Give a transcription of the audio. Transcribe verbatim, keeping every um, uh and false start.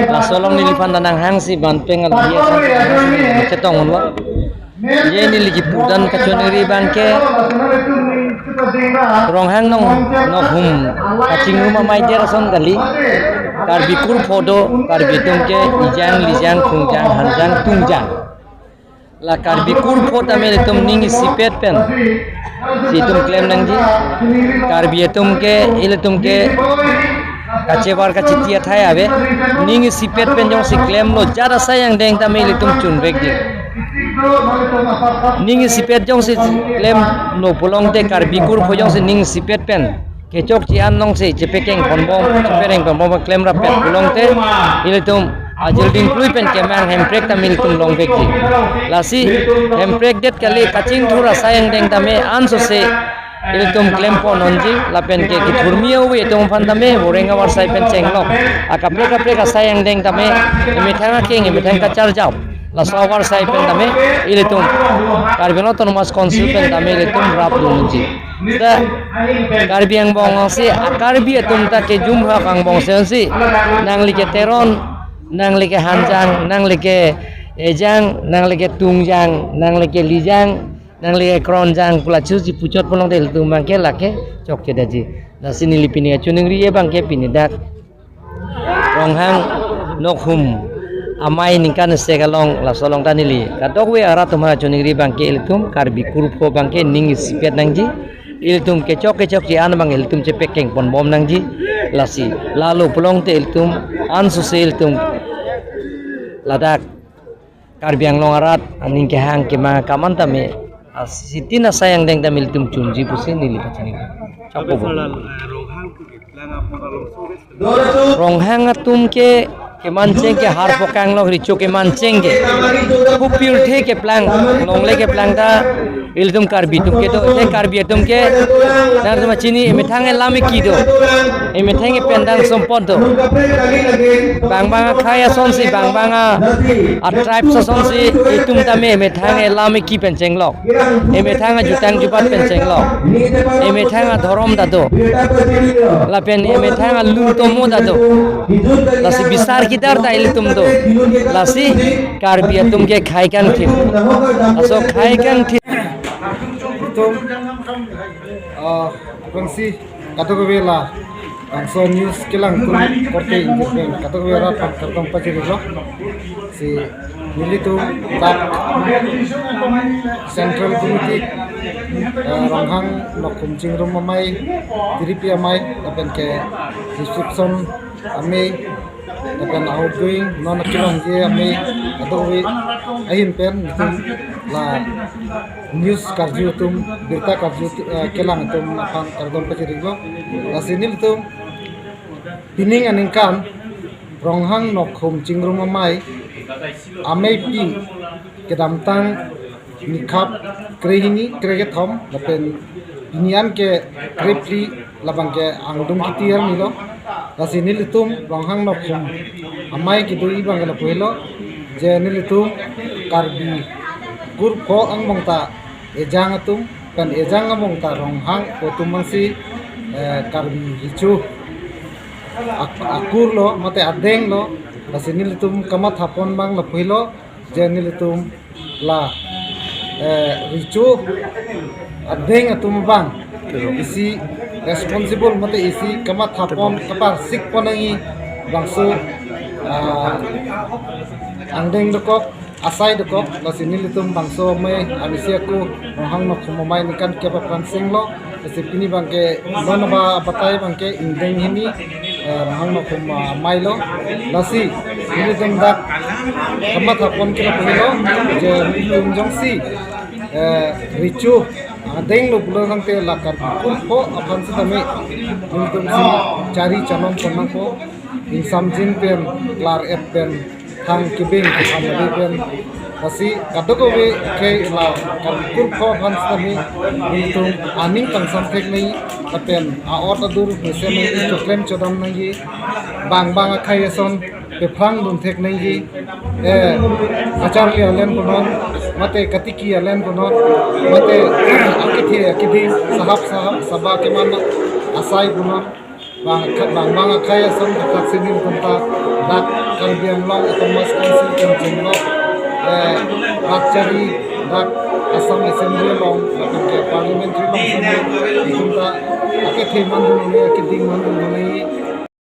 Laso along neliphan ta nanghangsi ban peng along dia chetong unlo. Ye neli kipu dan kachoningri abangke Ronghang Nok, Nokhum kachingrum amei der ason kali. Karbi kurpho do, Karbi atum ke ejang, lijang, khungjang, hanjang, tungjang. La Karbi kurpho tame ilitum ning isipet pen si itum klem nangji. Karbi atum ke, ilitum ke kachebar kachiti athai ave. Ning isipet pen jongsi klemlo, jat asai angdeng tame ilitum chunvekji. Ning isipet jongsi klemlo pulote, Karbi kurpho jongsi ning isipet pen kechok che-an alongsi chepekeng ponbom, chepereng ponbom, klem rappet pulote, ilitum ajilding plui pen kemang hemprek tame ilitum longvekji. Lasi hemprek det kali, kachingthur asai angdeng tame ansose ilitum klem pon unji, lapen ke kithurmi avi atum aphan tame voreng avarsai pen chenglok. Akaprek kaprek asai angdeng tame emethang akeng, emethang kacharjap, laso avarsai pen tame ilitum Karbi Anglong Autonomous Council pen tame ilitum rapdun unji. Ta Karbi angbong si, a Karbi atum ta kejum hak angbong si si, nangli ke Teron, nangli ke hanjang, nangli ke ejang, nangli ke tungjang, nangli ke lijang, nangli ke kronjang pu la chusi puchot pulote ilitum abangke lake chokche detji. Lasi neli pini kachoningri abangke pini dak Ronghang Nokhum amei ningkan isi along, laso along ta neli kadokave arat atum aphan kachoningri abangke ilitum Karbi kurpho abangke ning isipet nangji. Ilitum kechok kechok che-an abang ilitum chepekeng ponbom nangji. Lasi lalo pulote ilitum ansose ilitum ladak Karbi Anglong arat aning kehang kemang akam an tame, a, sitin asai angdeng tame ilitum chunji pusi neli pachini. Chokpo bo. Ronghang atum ke kemancheng ke harpo kanglok, recho kemancheng ke. Pu pirthe keplang, longle keplang ta ilitum Karbi atum ke do, te Karbi atum ke, nangtum chini, emethang elam eki do, emethang ependang sompot do. Bang bang akhei asonsi, bang bang a, a tribes asonsi, itum tame emethang elam eki pen chenglok, emethang ajutang jubat pen chenglok, emethang adhorom ta do, lapen emethang alun tomo ta do. Lasi bisar kidar ta ilitum do. Lasi Karbi atum ke khei kangthir. Laso khei kangthir. Itum, ah, aphrangsi kadokave labangso news kelang atum korte ingjir pen kadokave arat aphan kardom pajirlo. Si nelitum dak Central Committee, ah, Ronghang Nokhum chingrum amei, tiripi amei, lapen ke reception amei, lapen outgoing non akilongji amei, kadokave ahin pen nelitum la news karju atum, birta karju, eh, kelang atum aphan kardom pajirlo. Lasi nelitum pining aningkan Ronghang Nokhum chingrum amei, ameipi kedamtang nikhap krehini krekethom, lapen pini an ke krephli, labang ke angdung kiti arni lo. Lasi nelitum Ronghang Nokhum amei kedoji abang ke lapu helo, je nelitum Karbi kurpho angbong ta ejang atum, pen ejang angbong ta Ronghang pu atum abangsi, eh, Karbi recho ak-, akur lo, mate adeng lo. Lasi nelitum kamathapon abang lapu helo, je nelitum la, eh, recho adeng atum abang isi responsible mate isi kamathapon kaparsik pon nangji bangso, ah, angdeng dokok, asai dokok. Lasi nelitum bangso amei amisi ako Ronghang Nokhum amei ningkan kep aphan senglo. Lasi pini abang ke non aba batai abang ke ingdeng hini, eh, Ronghang Nokhum amei lo. Lasi nelitum dak kamathapon kira puni lo, je nelitum jongsi, eh, recho Adeng lo pulo tangte la Karbi kurpho aphan sitame nelitum si chari chanom pon nangpo. Ingsamjin pen, klar-et pen, thang kebeng ketham ave pen. Lasi kadokave akhei la Karbi kurpho aphan sitame nelitum aning kangsam thek nangji lapen a-ot adur mesen nangji, choklem chodam nangji, bang bang akhei ason pephrang dun thek nangji, eh, kacharli alen punon, mate katiki alen punon, mate akethe akeding, sahap sahap, saba keman asai punon, bang khat bang bang akhei ason kathak sini nelitum ta dak Karbi Anglong Autonomous Council kemjing lo, eh, rat chari dak Assam Assembly along, lapen ke Parliamentary along sini nelitum ta akethe man dun nangji, akeding man dun nangji,